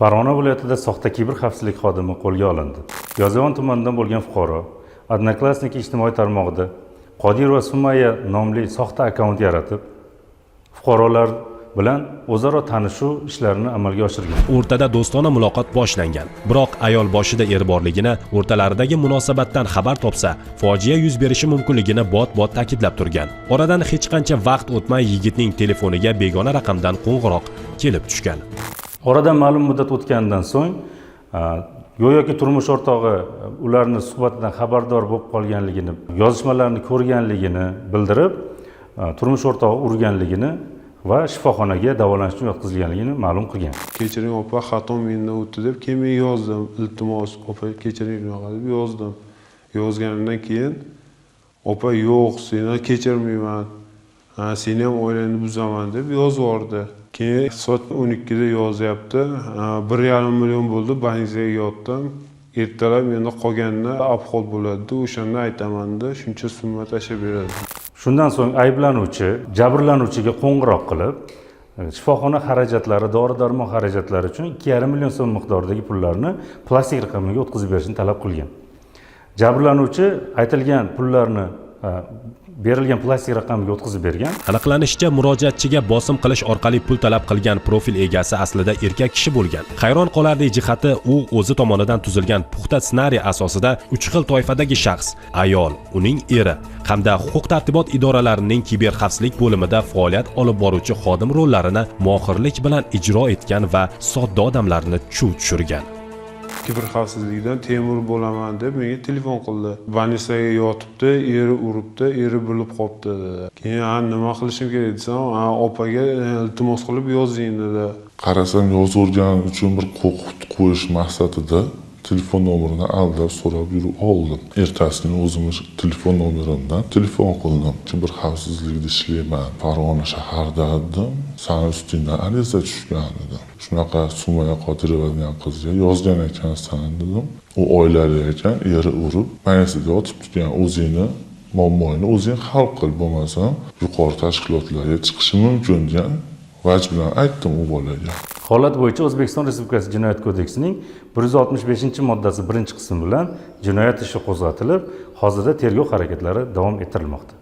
Farg'ona viloyatida soxta kiber xavfsizlik xodimi qo'lga olindi. Yozyovon tumanidan bo'lgan fuqaro Odnoklassniki ijtimoiy tarmog'ida Qodirova Sumaya nomli soxta akkaunt yaratib, fuqarolar bilan o'zaro tanishuv ishlarini amalga oshirgan. O'rtada do'stona muloqot boshlangan. Biroq ayol boshida eri borligini, o'rtalaridagi munosabatdan xabar topsa, fojia yuz berishi mumkinligini bot-bot ta'kidlab turgan. Oradan hech qancha vaqt o'tmay yigitning telefoniga begona raqamdan qo'ng'iroq kelib tushgan. Oradan ma'lum muddat o'tganidan so'ng go'yoki turmush o'rtog'i ularni suhbatidan xabardor bo'lib qolganligini, yozishmalarni ko'rganligini bildirib, turmush o'rtog'i urganligini va shifoxonaga davolanish uchun yotqizilganligini ma'lum qilgan. "Kechiring, opa, xato mendan o'tdi", deb keyin men yozdim. "Iltimos, opa, kechiring", shunaqa deb yozdim. Yozganimdan keyin opa "Yo'q, seni kechirmayman, ha, seni ham oilangni buzaman", deb yozib yubordi. Keyin soat 12da yozyapti: "1,5 million bo'ldi, больница ga yotdim, ertalab menda qolganini обход bo'ladi, o'shanda aytaman", deb shuncha summa tashlab beradi. Shundan so'ng ayblanuvchi jabrlanuvchiga qo'ng'iroq qilib, shifoxona xarajatlari, dori darmon xarajatlari uchun 2,5 million so'm miqdoridagi pullarni plastik raqamiga o'tkazib berishni talab qilgan. Jabrlanuvchi aytilgan pullarni berilgan plastik raqamga o'tkazib bergan. Aniqlanishicha, murojaatchiga bosim qilish orqali pul talab qilgan profil egasi aslida erkak kishi bo'lgan. Hayron qolarli jihati, u o'zi tomonidan tuzilgan puxta ssenariy asosida uch xil toifadagi shaxs: ayol, uning eri hamda huquq-tartibot idoralarining kiberxavfsizlik bo'limida faoliyat olib boruvchi xodim rollarini mohirlik bilan ijro etgan va sodda odamlarni chuv tushirgan. Kiber xavfsizlikdan Temur bo'laman deb menga telefon qildi. "Больница ga yotibdi, eri uribdi, eri bilib qolibdi", dedi. Keyin "Ha, nima qilishim kerak?" desam, "Ha, opaga iltimos qilib yozing", dedi. Qarasam, yozvorgani uchun bir qo'rqitib qo'yish maqsadida telefon nomerini aldab so'rab yurib oldim. Ertasi kuni o'zimni telefon nomerimdan telefon qildim. "Kiber xavfsizlikda ishlayman, Farg'ona shaharida", dedim. "Sani ustingdan ariza tushgan", dedim. "Shunaqa Sumaya Qodirova degan qizga yozgan ekansan", dedim. "U oilali ekan, eri urib, больница da yotibdi degan, o'zingni muammoingni o'zing hal qil, bo'lmasam yuqori tashkilotlarga chiqishi mumkin", degan vaj bilan aytdim u bolaga. Holat bo'yicha O'zbekiston Respublikasi Jinoyat kodeksining 165-moddasi birinchi qismi bilan jinoyat ishi qo'zg'atilib, hozirda tergov harakatlari davom ettirilmoqda.